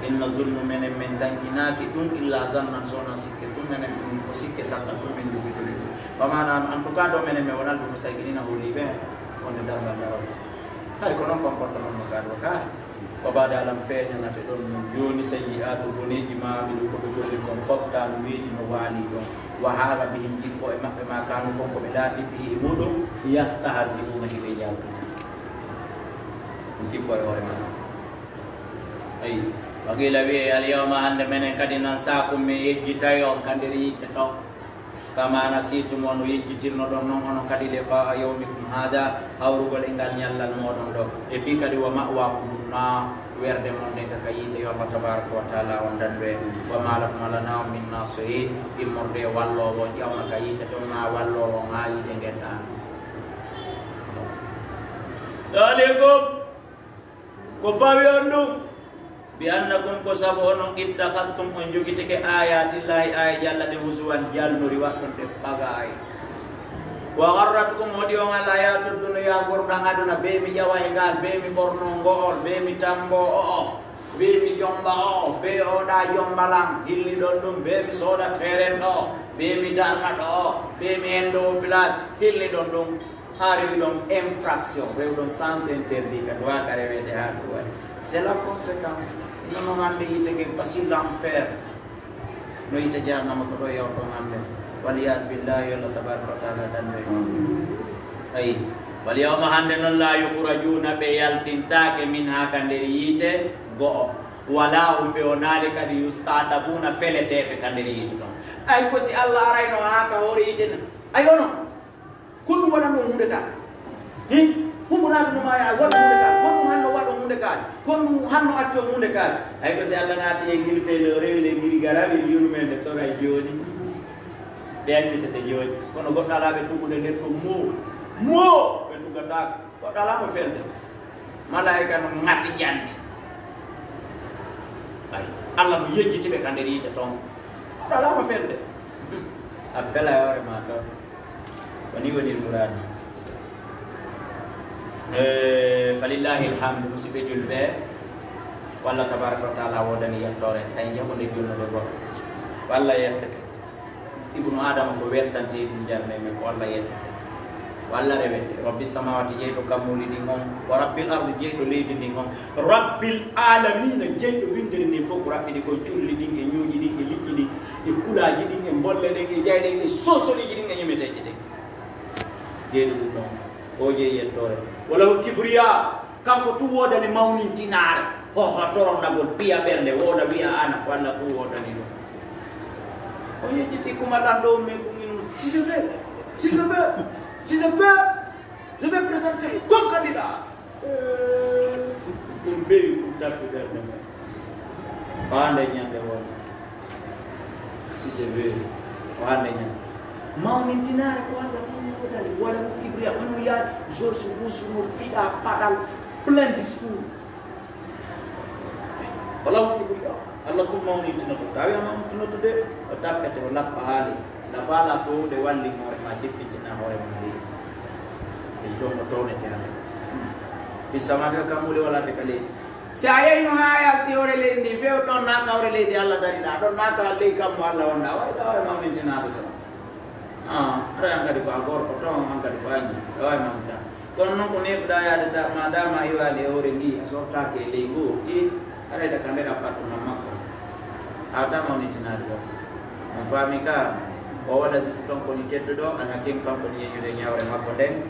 In nazunnu, menen men tankinaaki ɗum, illa zannan, so wonaa sikke tun, menen ɗum ko sikke sakka tun men jogitori ɗum. Wa ma nahnu, en tout cas, ɗo menen men wonaa bi mustayqinina, holiiɓe wonde darngal darotoo. Hay ko non comportement mo gaaɗo ka. Wa bada, alam, feeñanate ɗon non jooni, sayyi'atu, boneeji, ma amilu, ko ɓe golli kon fof, kanu, weeji no waali ɗon. Wa haqa bihim, jippo e maɓɓe, ma kanu, kon ko ɓe laati, bihi, e muɗum, yastahzi'una, hiɓe yaltita. Jippo e hoore maɓɓe. Ayi, wa qila, wi'e, al yawma, hannde menen kadi, nansaakum, men yejjitay on ka nder yiite ton. Kama nasitum, no yejjitirnoɗon non onon kadi, liqa'a yawmikum hada, hawrugol e ngal ñallal mooɗon ɗo. E fii kadi, wa ma'wakum, na werde mon nden ka yiite, yo Allah tabaraka wa taala on dandu en. Wa ma lakum, alana on, min nasirin, immorde e walloowo on ƴawna ka yiite ton, na walloowo on haa yiite ngen ɗaano. Dalikum, ko fawi on ɗum, bi annakum, ko sabu onon, ittakhadtum, on jogitike, ayatillahi, aayeeje Allah ɗe, huzuwan, jalnori, waɗɗon ɗe pagaay. Wa gharratkum, hoɗi on al hayatu dunya, ngurndan aduna, be mi ƴawa e ngal, be mi ɓorno ngo'ol, be mi tambo o'o, be mi jomba o'o, be oɗa jombalan, hilli ɗon ɗum, be mi sooda teren ɗo, be mi darna ɗo, be mi hendo place, hilli ɗon ɗum. Haa rewi ɗon infraction, rewi ɗon sens interdit, ka duwaa ka reweede haa ɗum waɗi. C'est la conséquence. Ino noon hannde yiite nge basi l'enfer. No yiite jahannama ko ɗo yawto hannde. Wal iyaadu billahi, yo Allah tabaraka wa taala dandu en. Ayi. Wal yawma, hannde noon, la yukhrajuuna, ɓe yaltintaake, minha, ka nder yiite go'o. Wala hum, ɓe wonaali kadi yusta'tabuuna, feleteeɓe ka nder yiite ɗon. Ay ko si Allah arayno haa ka hoore yiite na. Ay onon. Ko ɗum waɗan ɗon huunde ka? Hin? Humbo naata no maaya, a waɗa huunde ka? Ko ɗum hanno waɗo huunde ka? Ko ɗum hanno acco huunde ka? Hay ko si Allah naati e ngil feele, o rewi le ngiri garawi, yurmeende soray jooni. Ɓe accitete jooni. Kono goɗɗo alaa ɓe tugude nder ɗum mo. Mo! Ɓe tugataako. Goɗɗo alaa mo felde. Malaa'ika no ŋati janni. Ay, Allah no yejjiti ɓe ka nder yiite ton. Goɗɗo alaa mo felde. A bela e hoore ma ton. Ko ni woni muraadi. Eh, falillahi alhamdu, musidɓe julɓe. Walla tabaraka wa taala woodani yettoore, tawi jaɓude julnude goɗɗo. Walla yettete. Ibnu Adama ko wertante ɗum jarne men, ko Allah yettete. Ko Allah rewete. Rabbi samawati, jeyɗo kammuuli ɗin on. Wa rabbil ardi, jeyɗo leydi ndin on. Rabbil alamina, jeyɗo winndere ndin fof ko raɓɓiɗi kon, culli ɗin e ñuuƴi ɗin e liƴƴi ɗin e kulaaji ɗin e mbolle ɗen e jayɗe ɗen e sonsoliiji ɗin e ñemeteeje ɗen. Jeyɗo ɗum ɗon, o jeyi yettoore. Wa lahul kibriya, kanko tun woodani mawnintinaare, hohotornagol, piya ɓernde, wooda wiya ana ko Allah tun woodani ɗum. O yejjiti kuma ɗan ɗo men ko min, si je veux, si je veux, si je veux, je vais présenter comme candidat. Eh, ɗum bewi ɗum tappi ɓernde men. Haa nde ñande won. Si c'est vrai, o hannde ñande. Mawnintinaare ko Allah ɗum woodani. Wala mo Ibrahima, on wiya George Bush no fiɗa paɗal, plein discours. Wala mo Ibrahima, Allah tun mawnintinoto. Tawi o mawnintinoto de, o tappete, o lappa haali. Sina faala towde walli hoore ma, jippintina hoore ma leydi. E ɗon o townete hannde. Fi samaa'i, ka kammuuli wala de ka leydi. Si a yeyno haa yalti hoore leydi ndi, few ɗon naaka hoore leydi Allah dariɗaa, ɗon naaka ley kammu Allah wonɗaa, wayɗa wawi mawnintinaade ɗon. Ah, aray an kadi ko a gorko ton, an kadi ko a ñi, a wawi mawninta. Kono noon ko neeɓuɗaa yaade ta, ma dama a iwaali e hoore ndi, a sortaaki e ley ngu, i, aray daga nder appartement makko. A wata mawnintinaade ɗon. On faami ka, o waɗa sisi ton ko ni tedduɗo, Al Hakim kanko ni yeñude ñawre makko nden.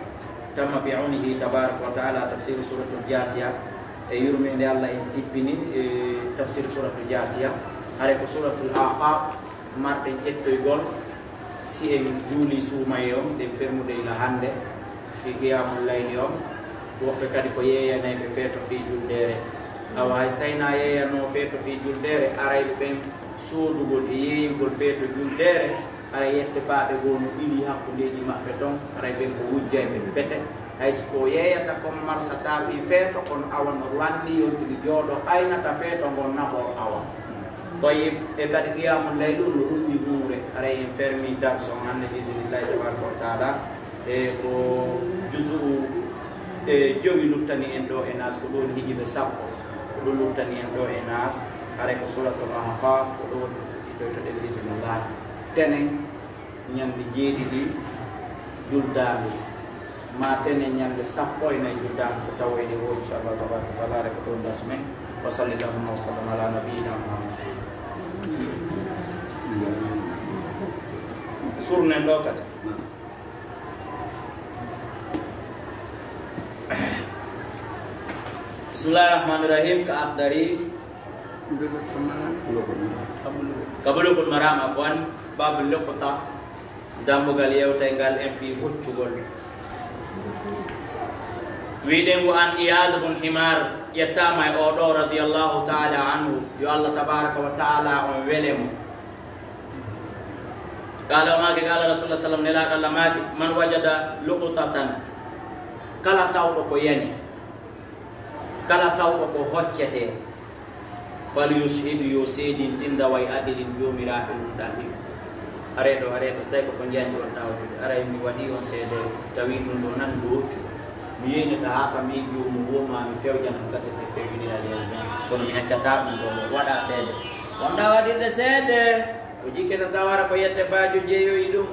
Tamma bi awnihi tabaraka wa taala, tafsiru suratul Jasiya. E yurmeende Allah en tippini e tafsir Suratul Jaasiya, hare ko Suratul Ahqaf marɗen ƴettoygol. Si en juuli suumaye on, ɗen fermude ila hannde, fii qiyamul layli on, woɓɓe kadi ko yeeyanayɓe feeto fii juldeere. Awa hay so tawii na yeeyanoo feeto fii juldeere, arayɓe ɓen soodugol e yeeyugol feeto juldeere, hara yette baaɗe goo no ɓilii hakkundeeji maɓɓe ton, haray ɓen ko wujjayɓe pete. Hay si ko yeeyata kon marsataa fii feeto, kono awa no lanni yonti mi jooɗo aynata feeto ngon naɓoo awa. Tayyib, e kadi qiyamul layli on no ɗum ɗi huure, haray en fermi darsu on hannde bi iznillahi tabaraka wa taala. E ko juzu'u e jowi luttani en ɗo e Naas, ko ɗon hijiɓe sappo, ko ɗum luttani en ɗo e Naas, haray ko Suratul Ahqaf, ko ɗo woni ko fuɗɗitoytoɗen bi iznillah. Tenen ñande jeeɗiɗi juldaandu, ma tenen ñande sappo e nayi juldaandu, ko tawoyde o, inchallah tabaraka wa taala, ko ɗon darsu men. Wa sallallahu wa sallam ala nabiyyina Muhammad. Surnen ɗo kadi. Bismillahir Rahmanir Rahim, ka Akhdari. Ka Bulughul Maram, afwan, Babul Luqta, dambugal yewtay ngal en fii hoccugol. Wiɗen wo an Iyad bun Himar, ƴettaama e oo ɗoo radiyallahu ta'ala anhu, yo Allah tabaraka wa ta'ala on wele mo. Qala, o maaki, qala Rasulullah sallam, Nelaaɗo Allah maaki, "Man wajada luqtatan," kala tawɗo ko yani, kala tawɗo ko hoccetee, "falyushhid," yo seedintin, "daway adilin," joomiraaɓe mum ɗaɓɓi. Aree ɗo, aree ɗo, tawi ko ko njanɗi on tawtude. Aray mi waɗi on seede, tawi ɗum ɗo nan ɗo hoccu. Mi yeynata haa ka mi joomum woma mi fewjana mo gasete fewjinira lewru ndun. Kono mi accataa ɗum ɗo, waɗa seede. Wonɗa waɗirde seede. O jikkita taw hara ko yette baajo jeyoyi ɗum.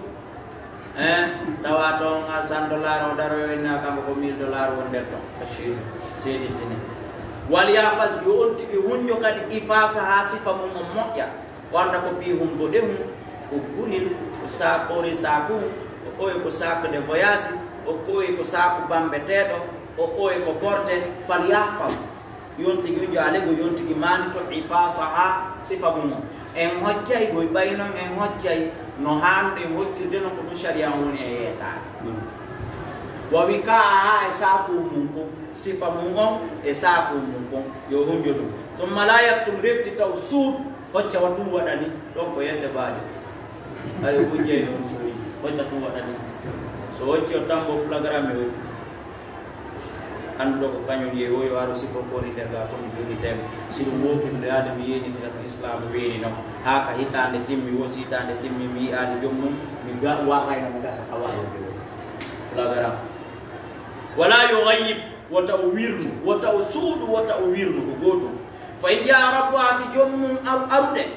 Eh, tawa toon a cent dollars o daroyo inna kanko ko mille dollars won nder ton. Seedintine. Wal yahfaz, yo on tigi hunjo kadi ifaasa haa sifa mum on moƴƴa. O annda ko piihum boɗehum, ko guril, ko saakoori saaku, o oye ko sac de voyage, o oye ko saaku bambeteeɗo, o oye ko porte, fal yahfaz. Yontigi ujo alego yontigi maani to ifasaha sifa mum o. En hojjay goy ɓay noon en hojjay no haanuɗen hojjirde noon ko ɗum sariya on woni e yeetaade. Wa wikaaha e saaku mum kon, sifa mum on e saaku mum kon, yo hunjo ɗum. Summa la yaktum, refti taw suuɗ, hocca wa ɗum waɗani, ɗon ko yedde baajo. Ayo hujjay noon suuɗi, hocca ɗum waɗani. So hocci o tambo flagrant mi hocci. Annduɗo ko kañum yehi, o yo aro sifo ko woni nder ga, ko mi jogii tem. Si ɗum wooki nde yaade mi yeenitira ko Islaam weeni noon. Haa ka hitaande timmi, wo si hitaande timmi, mi yi'aali joom mum, mi ga-, warrayno mo gasa ka warrude o. Flagrant. Wala yugayyib, wota o wirnu, wota o suuɗu, wota o wirnu, ko gootum. Fa in jaa rabbuha, si joom mum ar-, arude,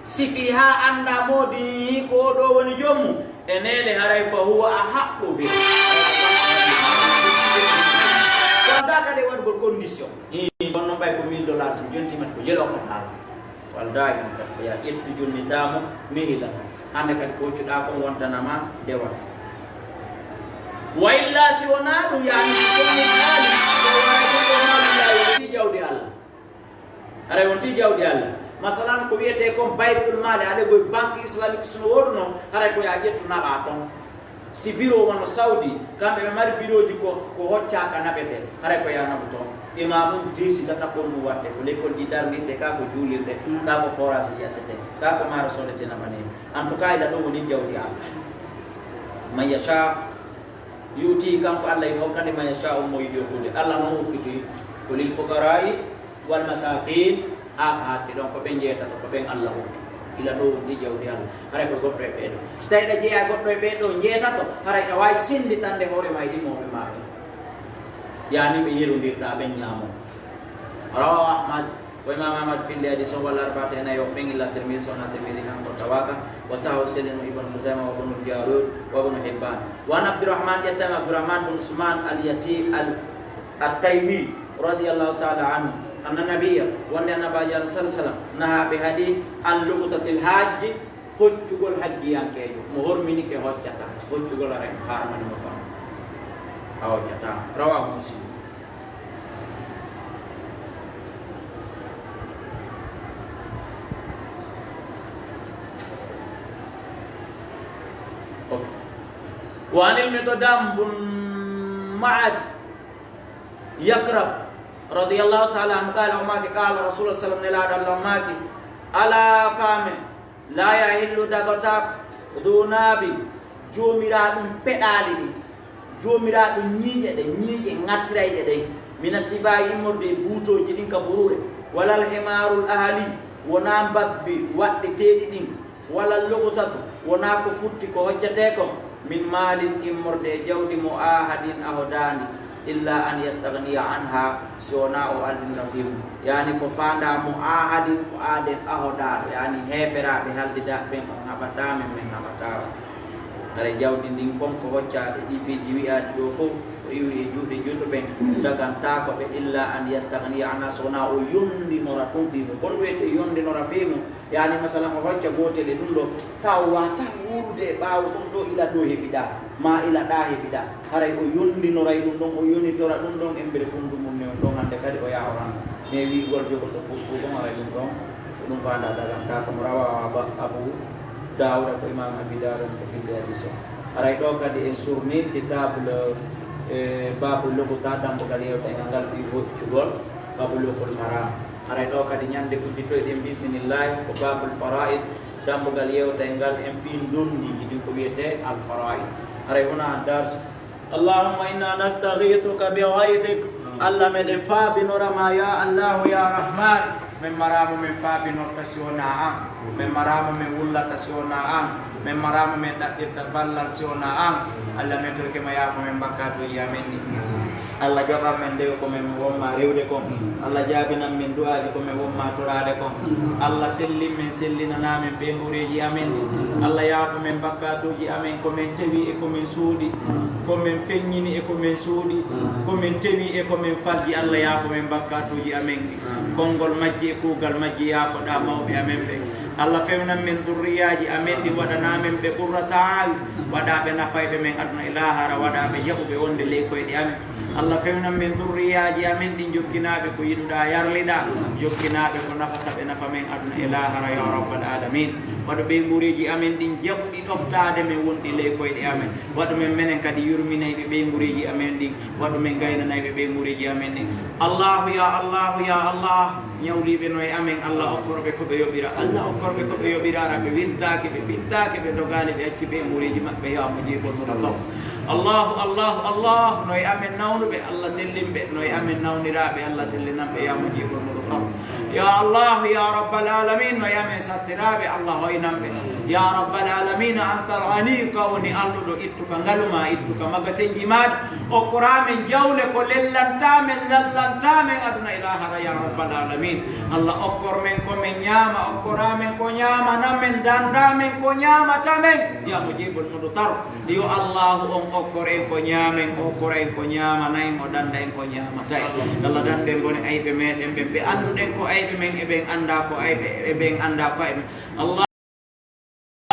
sifi haa annda moodi ko o ɗo woni joom mum, e neene haray fa huwa ahaqqu bi. Wonta kadi e waɗugol condition. Hii, kono noon ɓay ko mille dollars, mi jonti mat ko jelo ko haala. Wal daayi on kadi ko yaa ƴettu jonnitaamo mi hilata. Hannde kadi ko hoccuɗaa kon wontanama dewal. Wa illa si wonaa ɗum, yaani si jonnitaali, ko wara ɗum ko maali laawi wonti jawdi Allah. Haray wonti jawdi Allah. Masalan, ko wiyetee kon Baytul Maali, aɗa goy Banque Islamique, suno woɗuno, haray ko yaa ƴettu naɓaa ton. Si biro wano Saudi, kamɓe ɓe mari birooji ko, ko hoccaaka naɓetee, haray ko yaa naɓu ton. Imamum diisi tataɓɓol mum waɗde, ko lekkol ɗi darnirte, ka ko juulirɗe, ka ko forage ɗi yasete, ka ko maaro soodete naɓanee. En tout cas, ila ɗo woni jawdi Allah. Man yasha yu'ti, kanko Allah imo hokkande man yasha'u mo yiɗi hokkude. Allah noon hokkiti ko lil fuqara'i wal masakin, haa ka hatti ɗon ko ɓen njeetato, ko ɓen Allah hokki. Ila ɗo wonti jawdi Allah. Haray ko goɗɗo e ɓee ɗo. Si tawi ɗa jeyaa goɗɗo e ɓee ɗo njeetato, haray ɗa waawi sennditande hoore ma e ɗimooɓe ma ɓen. Yaani ɓe yerondirta ɓen ñaamo. Rawahu Ahmad. Ko Imam Ahmad filli hadiis on walla arba'ata e nayo ɓen illa Tirmidhi, so wonaa Tirmidhi kanko tawaaka, wa sahahu sellini mo Ibn Khuzaima wa Ibn Jarud wa Ibn Hibban. Wa an Abdurrahman, ƴettaama Abdurrahman bin Usman al-Yati-, al-, at-Taymi, radiyallahu ta'ala anhu, anna nabiyya, wonde Annabaajo Allah sallallahu alaihi wasallam, naha ɓe haɗi an luqtatil hajji, hoccugol hajjiyankeejo, mo horminike hoccata, hoccugol ara en haramani mo ɗon. A hoccataa. Rawahu Muslim. وعن المقدام بن معد يكرب رضي الله تعالى عنه قال، o maaki, قال رسول الله صلى الله عليه وسلم, Nelaaɗo Allah o maaki, ألا فام، لا يحل, dagotaako, ذو ناب, joomiraaɗum peɗaali ɗin, joomiraaɗum ñiiƴe ɗen, ñiiƴe ŋatirayɗe ɗen, من السباع, immorde e buutooji ɗin ka buruure, ولا الحمار الأهلي, wonaa mbabbi waɗɗeteeɗi ɗin, ولا اللقطة, wonaa ko futti ko hoccetee kon, من مال, immorde e jawdi, معاهد, ahodaandi, إلا أن يستغني عنها, si wonaa o alɗinira fii mun. Yaani ko faandaa معاهد, ko aaden ahodaaɗo, yaani heeferaaɓe haldidaaɓe ɓen, on haɓataa men, men haɓataa on. Haray jawdi ndin kon ko hoccaa e ɗii piiji wi'aaɗi ɗoo fow, ko iwi e juuɗe julɓe ɓen, dagantaako ɓe, إلا أن يستغني عنها, si wonaa o yondinora tun fii mun. Ko honɗum wi'etee yondinora fii mun? Yaani, masalan, o hocca gootel e ɗum ɗoo, taw o waawataa wuurude e ɓaawo ɗum ɗoo ila ɗoo heɓiɗaa, maa ila ɗaa heɓiɗaa. Haray o yondinoray ɗum ɗon, o yonitora ɗum ɗon, embere ɓunndu mum ne on ɗon hannde kadi o yahoran. Mais wi'ugol jogotoo pour pour ɗon, haray ɗum ɗon, ko ɗum faandaa dagantaako mo. رواه أبو داود, ko Imaam Abi Daawuda ko fillii hadiis on. Haray ɗoo kadi en surni kitaabul, e, baabul luqta, dambugal yewta e ngal fii hoccugol ka Buluughul Maraam. Haray ɗoo kadi ñande udditoyɗen bismillaahi ko baabul faraa'id, dambugal yewta e ngal en fii ndonndiiji ɗin ko wi'etee al faraa'id. Haray wona dars. اللهم إنا نستغيثك بغيثك. Allah, meɗen faabinora ma, ya Allahu, ya Rahman. Men maraama men faabinorta si wonaa an. Men maraama men wullata si wonaa an. Men maraama men ɗaɓɓirta ballal si wonaa an. Allah, men torike ma, yaafo men bakkaatuuji amen ɗin. Allah, jaɓan men ndewe ko men wonma rewde kon. Allah, jaabinan men du'aaji ko men wonma toraade kon. Allah, sellin men, sellinanaa men ɓeynguureeji amen ɗin. Allah, yaafo men bakkaatuuji amen, ko men tewi e ko men suuɗi, ko men feññini e ko men suuɗi, ko men tewi e ko men falji. Allah, yaafo men bakkaatuuji amen ɗin. Konngol majji e kuugal majji, yaafoɗaa mawɓe amen ɓen. Allah, fewnan men durriyaaji amen ɗin, waɗanaa men ɓe qurrata a'yun, waɗaa ɓe nafayɓe men aduna e laahara, waɗaa ɓe jaɓuɓe wonde ley koyɗe amen. Allah, fewnan men durriyaaji amen ɗin, jokkinaa ɓe ko yiɗuɗaa yarliɗaa, jokkinaa ɓe ko nafata ɓe nafa men aduna e laahara, ya rabbal aalamiin. Waɗu ɓeynguureeji amen ɗin jaɓuɗi ɗoftaade men wonɗi ley koyɗe amen. Waɗu men menen kadi yurminayɓe ɓeynguureeji amen ɗin. Waɗu men gaynanayɓe ɓeynguureeji amen ɗin. Allahu, ya Allahu, ya Allah, ñawliiɓe no e amen, Allah okkor ɓe ko ɓe yoɓira. Allah okkor ɓe ko ɓe yoɓira, hara ɓe wirtaaki, ɓe ɓittaaki, ɓe dogaali, ɓe acci ɓeynguureeji maɓɓe, ya Mujiibul Mudtar. Allahu, Allahu, Allahu, no e amen nawnuɓe, Allah sellin ɓe, no e amen nawniraaɓe, Allah sellinan ɓe, ya Mujiibul Mudtar. Ya Allahu, ya Rabbal Aalamiin, no e amen sattiraaɓe, Allah hoynan ɓe. Ya Rabbal Aalamiin, Antal Ghaniyu, ka woni alluɗo, ittuka ngalu maa, ittuka magasinji maaɗa, okkoraa men jawle ko lellantaa men, lallantaa men aduna e laahara, ya Rabbal Aalamiin. Allah okkor men ko men ñaama, okkoraa men ko ñaamana men, dandaa men ko ñaamata men, ya Mujiibul Mudtar. Yo Allahu on okkor en ko ñaamen, okkor en ko ñaamana en, o danda en ko ñaamata en. Allah dandu en bone ayɓe meɗen ɓen, ɓe annduɗen ko ayɓe men, e ɓen anndaa ko ayɓe, e ɓen anndaa ko ayɓe men. Allah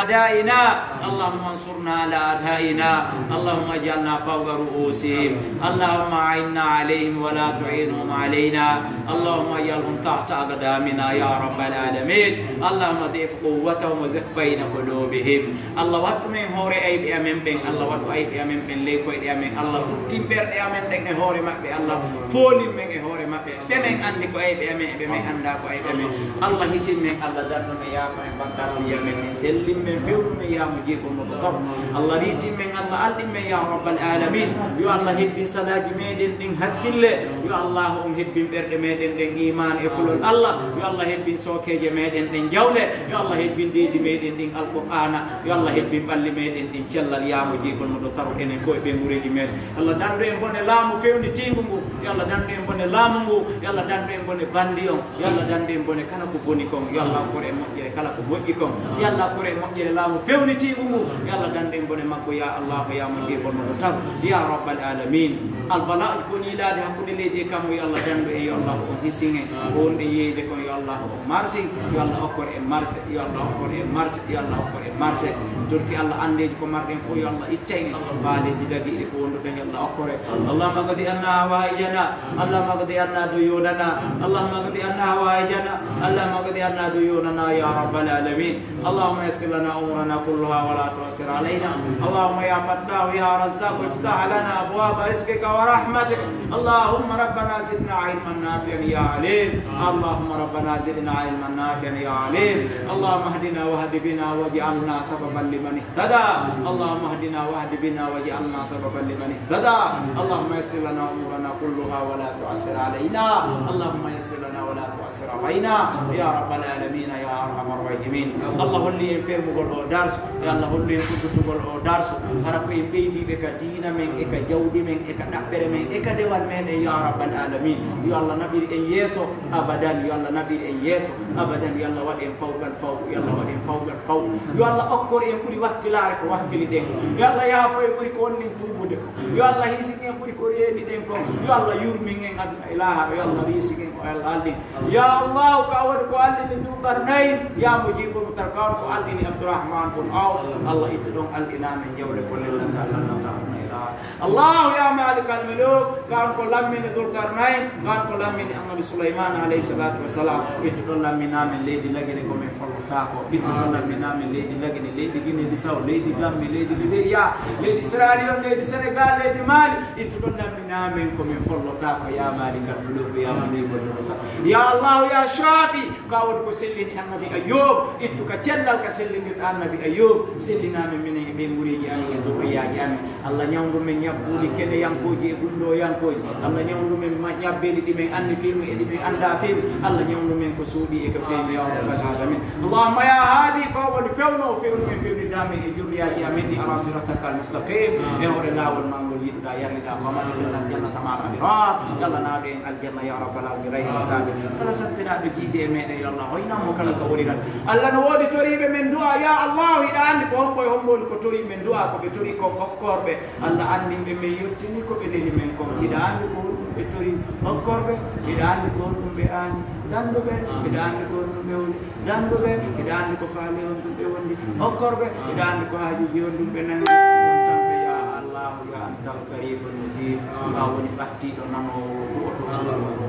أعدائنا، اللهم انصرنا على أعدائنا، اللهم اجعلنا فوق رؤوسهم، اللهم أعنا عليهم ولا تعينهم علينا، اللهم اجعلهم تحت أقدامنا يا رب العالمين، اللهم ضعف قوتهم وزق بين قلوبهم. Allah, waɗu men hoore ayɓe amen ɓen, Allah, waɗu ayɓe amen ɓen ley koyɗe amen, Allah, ɓuttin ɓerɗe amen ɗen e hoore maɓɓe, Allah, foolin men e hoore maɓɓe. Ɓe men anndi ko ayɓe amen, e ɓe men anndaa ko ayɓe amen. Allah, hisin men, Allah, dandu men, yaafo men bakkaatuuji amen, sellin men, fewnu men, ya Mujiibul Mudtar. Allah, riisin men, Allah, alɗin men, ya Rabbal Aalamiin. Yo Allah hebbin salaaji meɗen ɗin hakkille. Yo Allah on hebbin ɓerɗe meɗen ɗen iimaan e kulol Allah. Yo Allah hebbin sookeeje meɗen ɗen jawle. Yo Allah hebbin deedi meɗen ɗin Alqur'aana. Yo Allah hebbin ɓalli meɗen ɗin cellal, ya Mujiibul Mudtar, enen fof e ɓeynguureeji meɗen. Allah, dandu en bone laamu fewnitiingu ngu. Yo Allah, dandu en bone laamu ngu. Yo Allah, dandu en bone bandi on. Yo Allah, dandu en bone kala ko boni kon. Yo Allah, okkor en moƴƴere kala ko moƴƴi kon. Yo Allah, okkor en moƴƴere laamu fewnitiingu ngu. Yo Allah, dandu en bone makko, ya Allah, ya Mujiibul Mudtar, ya Rabbal Aalamiin. Albala'uji ko ñiilaade hakkunde leydi e kammu, yo Allah, dandu en, yo Allah, on hisin en. Ko wonɓe yeeyde kon, yo Allah, on marsin. Yo Allah, okkor en marse. Yo Allah, okkor en marse. Yo Allah, okkor en marse. Torki Allah, anndeeji ko marɗen fof, yo Allah, itta en. Faaleeji dagiiɗi ko wonduɗen, yo Allah, okkor en. اللهم اقض عنا حوائجنا، اللهم اقض عنا ديوننا، اللهم اقض عنا حوائجنا، اللهم اقض عنا ديوننا يا رب العالمين. اللهم يسر لنا أمورنا كلها ولا تعسر علينا. اللهم يا فتاح يا رزاق افتح لنا أبواب رزقك ورحمتك. اللهم ربنا زدنا علما نافعا يا عليم. اللهم ربنا زدنا علما نافعا يا عليم. اللهم اهدنا واهد بنا واجعلنا سببا لمن اهتدى. اللهم اهدنا واهد بنا واجعلنا سببا لمن اهتدى. اللهم يسر لنا أمورنا كلها ولا تعسر علينا. اللهم يسر لنا ولا تعسر علينا يا رب العالمين يا أرحم الراحمين. Allah holli en fermugol o darsu, e Allah holli en uddutugol o darsu, hara ko en ɓeydiiɓe ka diina men, e ka jawdi men, e ka ɗaɓɓere men, e ka dewal meɗen, ya rabbal alamin. Yo Allah naɓir en yeeso abadan, yo Allah naɓir en yeeso abadan, yo Allah waɗ en fawqal fawq, yo Allah waɗ en fawqal fawq. Yo Allah okkor en ɓuri wakkilaare ko wakkiliɗen. Yo Allah yaafo en ɓuri ko wonnin tuubude. Yo Allah hisin en ɓuri ko reeniɗen kon. Yo Allah yurmin en aduna e laahara. Yo Allah risin en ko Allah alɗin. Ya Allah, ka woni ko alɗini Dul Qarnayn, ya mujibul mutar, ka woni ko alɗini Abdurrahman bun Awf. Allah ittu ɗon alɗina men jawle ko lellata, lallata aduna e laahara. Allah ya malikal muluk, ka woni ko lammini Dul Qarnayn, ka woni ko lammini Annabi Sulaiman alayhi salatu wassalam. Ittu ɗon lammina men leydi Lagine ko men follotako. Ittu ɗon lammina men leydi Lagine, leydi Guinée Bissau, leydi Gambie, leydi Liberia, leydi Sierra Leone, leydi Senegal, leydi Mali. Ittu ɗon lammina men ko men follotako, ya malikal muluk, ya mujibul mutar. Ya Allah, ya Shafi, ka woni ko sellini Annabi Ayyub, ittu ka cellal ka sellindirɗa Annabi Ayyub, sellina men minen e ɓeynguureeji amen e durriyaaji amen. Allah ñawndu men ñabbuuli keneyankooji e gunndooyankooji. Allah ñawndu men ma-, ñabbeeli ɗi men anndi firmi e ɗi men anndaa firmi. Allah ñawndu men ko suuɗi e ko feewi, ya rabbal alamin. Allahumma ya haadi, ko woni fewno o fewni men, fewnida men e jurriyaaji amen ɗi ala siratakal mustaqim, e hoore laawol ma ngol yiɗuɗa, yarliɗa. Allahumma adkhilna al-jannata ma'al abrar. Yo Allah naadu en aljanna, ya rabbal alamin, ghayri hisabin. Kala sattinaaɗo jiidi e meɗen, yo Allah hoynan mo kala ko woniran. Allah no woodi toriiɓe men du'a, ya Allah, hiɗa anndi ko hombo e hombo woni ko torii men du'a, ko ɓe torii kon okkorɓe. Allah anndi ɓe men yettini ko ɓe neli men kon. Hiɗa anndi ko honɗum ɓe torii okkorɓe, hiɗa anndi ko honɗum ɓe aani danduɓe, hiɗa anndi ko honɗum ɓe woni danduɓe, hiɗa anndi ko faale honɗum ɓe wondi okkorɓe, hiɗa anndi ko haajuuji honɗum ɓe nangi. Ɗum tan ɓe, ya Allah, ya antal qaribul mujib. Ka woni ɓattiiɗo nanoowo du'oto,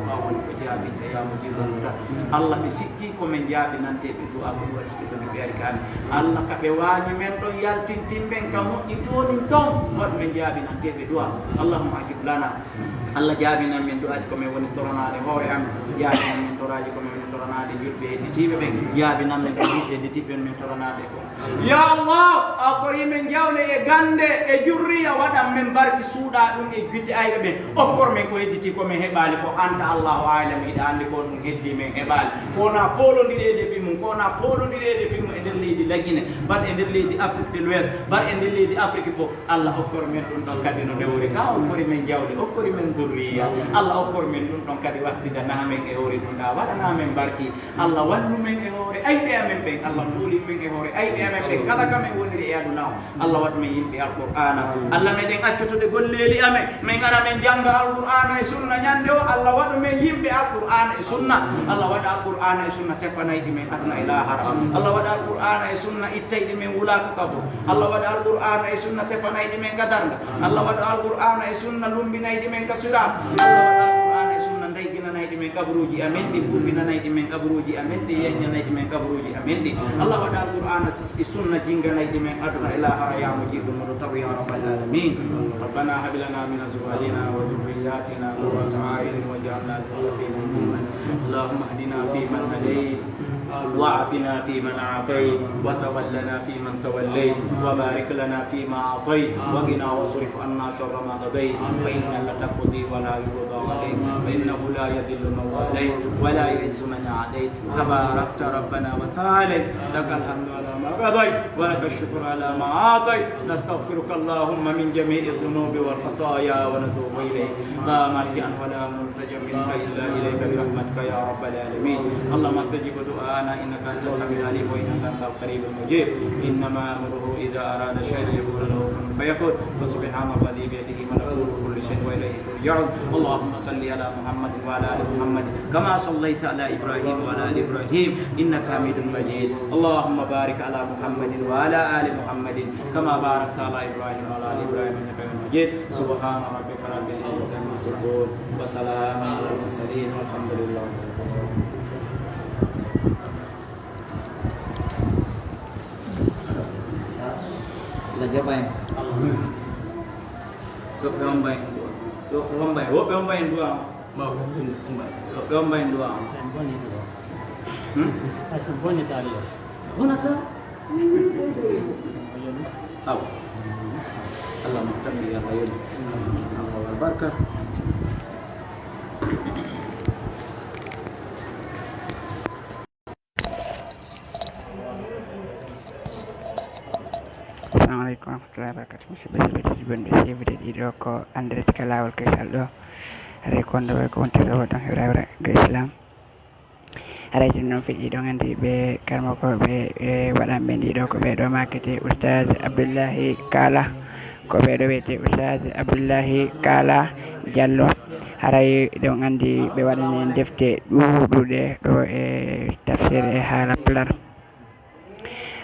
ka woni ko jaabinte, ya mujibul mutar. Allah, ɓe sikki ko men jaabinanteeɓe du'a ko ɗum waɗi ɓe ɗon ɓe ari ka amin. Allah, ka ɓe waañi men ɗon yaltintin men ka moƴƴi toonin ton, waɗ men jaabinanteeɓe du'a. Allahumma ajib lana. Allah, jaabinan men du'aaji ko men woni toranaade hoore amen. Jaabinan men toraaji ko men woni toranaade julɓe heɗitiiɓe ɓen. Jaabinan men ɗon julɓe heɗitiiɓe men toranaade ko. Ya Allah, a okkorii men jawle e gannde e jurriya, waɗan men barki suuɗa ɗum e gite ayɓe ɓen. Okkor men ko hedditii ko men heɓaali ko, anta Allahu a'lam, hiɗa anndi ko ɗum heddii men heɓaali. Ko wona foolondireede fii mum, ko wona foolondireede fii mum e nder leydi Lagine, bat e nder leydi Afrique de l'Ouest, bat e nder leydi Afrique fof. Allah okkor men ɗum ɗon kadi no newori, ka okkori men jawle, okkori men durriya. Allah okkor men ɗum ɗon kadi wattida na men e hoore ɗum ɗa, waɗana men barki. Allah wallu men e hoore ayɓe amen ɓen. Allah foolin men e hoore ayɓe amen ɓen. Kala ka men woniri e aduna o, Allah waɗu men yimɓe Alqur'aana. Allah meɗen accotude golleeli amen. Men ara men jannga Alqur'aana e sunna ñande o. Allah waɗu men yimɓe Alqur'aana e sunna. Allah waɗa Alqur'aana e sunna tefanayɗi men aduna e laahara. Allah waɗa Alqur'aana e sunna ittayɗi men wulaaka kabru. Allah waɗa Alqur'aana e sunna tefanayɗi men ka darnga. Allah waɗa Alqur'aana e sunna lumbinayɗi men ka siraat. Allah waɗa Alqur'aana e sunna ndayginanayɗi men kabaruuji amen ɗi, huɓɓinanayɗi men kabaruuji amen ɗi, yeññanayɗi men kabaruuji amen ɗi. Allah waɗa Alqur'aana s-, e sunna jinganayɗi men aduna e laahara, ya mujibul mutar, ya rabbal alamin. ربنا هب لنا من أزواجنا وذرياتنا قرة أعين واجعلنا للمتقين إماما. اللهم اهدنا فيمن هديت، وعافنا فيمن عافيت، وتولنا فيمن توليت، وبارك لنا فيما أعطيت، وقنا واصرف عنا شر ما قضيت، فإنك تقضي ولا يقضى عليك، فإنه لا يذل من واليت، ولا يعز من عاديت، تباركت ربنا وتعاليت، لك الحمد على ما قضيت، ولك الشكر على ما أعطيت، نستغفرك اللهم من جميع الذنوب والخطايا ونتوب إليك، لا ملجأ ولا ملجأ منك إلا إليك برحمتك يا رب العالمين. اللهم استجب دعاءنا إنك أنت السميع العليم وإنك أنت القريب المجيب. إنما أمره إذا أراد شيئا أن يقول له كن فيكون. فسبحان الذي بيده ملكوت كل شيء وإليه ترجعون. اللهم صل على محمد وعلى آل محمد كما صليت على إبراهيم وعلى آل إبراهيم إنك حميد مجيد. اللهم بارك على محمد وعلى آل محمد كما باركت على إبراهيم وعلى آل إبراهيم إنك حميد مجيد. سبحان ربك رب العزة عما يصفون، وسلام على المرسلين، والحمد لله رب العالمين. Jaɓa en. Woɓɓe on mbayi en du'a. Woɓɓe on mbayi en du'a. Woɓɓe on mbayi en du'a. Hmm? Bonata. Aw. Allah mo tafi, Allah yoni. Allah wal barka. Assalamu aleykum warahmatullahi wabarakatuh. Musidɓe, musidɓe tedduɓe, ɓe sewde ɗiɗo ko andirede ka laawol kesal ɗo. Haray ko wonde way ko wontirde o ɗon heɓra heɓra ga Islam. Haray jooni noon, fii ɗiɗo on anndi ɓe karmokooɓe, e, waɗanɓe ɗiɗo ko ɓee ɗo maakete Oustaz Abdullahi Kala. Ko ɓee ɗo wiyetee Oustaz Abdullahi Kala Diallo. Haray ɗon anndi ɓe waɗani en defte ɗuuɗuɗe ɗo e tafsir e haala Pulaar.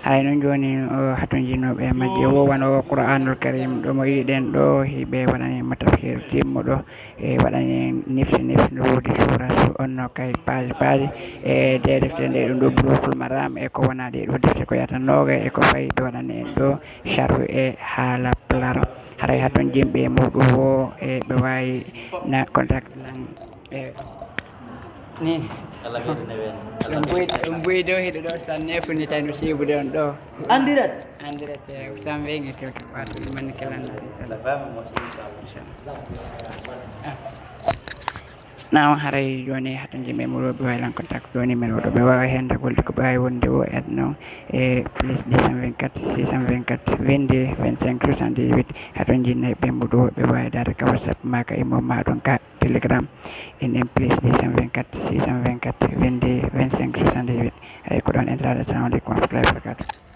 Haray noon jooni o hatonjinooɓe e majje, wo wano o Qur'aanul Kariim ɗo mo yiɗen ɗo, hiɓe waɗani mo tafsir timmuɗo, e waɗani en nifsi nifsi no woodi suura su onno kay paaji paaji. E nde defte nde ɗum ɗo Buluugul Maraam e ko wonaa ɗe ɗo defte ko yata nooga e ko fayi ɓe waɗani en ɗo sharhu e haala Pulaar. Haray hatonjinɓe e muɗum wo e ɓe waawi na contact lan. Eeyo. Ni. Allah ɓeydu neween. Ɗum buy, ɗum buy dow hiɗo ɗo sanne fu ni tawi no siibude on ɗo. En direct. En direct, eh, Sam Weng e Kewta Fatou, man ke lan. Allah bama mo, inchallah. Inchallah. Ah. Naam, haray jooni hatonjinɓe muɗum ɓe waawi lan contact ɗo numéro ɗo ɓe waawi heen dagolde ko ɓe waawi wonde wo et non e plus deux cent vingt-quatre, six cent vingt-quatre, vingt-deux, vingt-cinq, soixante-dix-huit. Hatonjinɓe muɗum ɓe waawi daade ka WhatsApp ma ka imo ma ɗon ka Telegram, en en plus deux cent vingt-quatre, six cent vingt-quatre, vingt-deux, vingt-cinq, soixante-dix-huit. Haray ko ɗon entrade. Assalamu aleykum warahmatullahi wabarakatuh.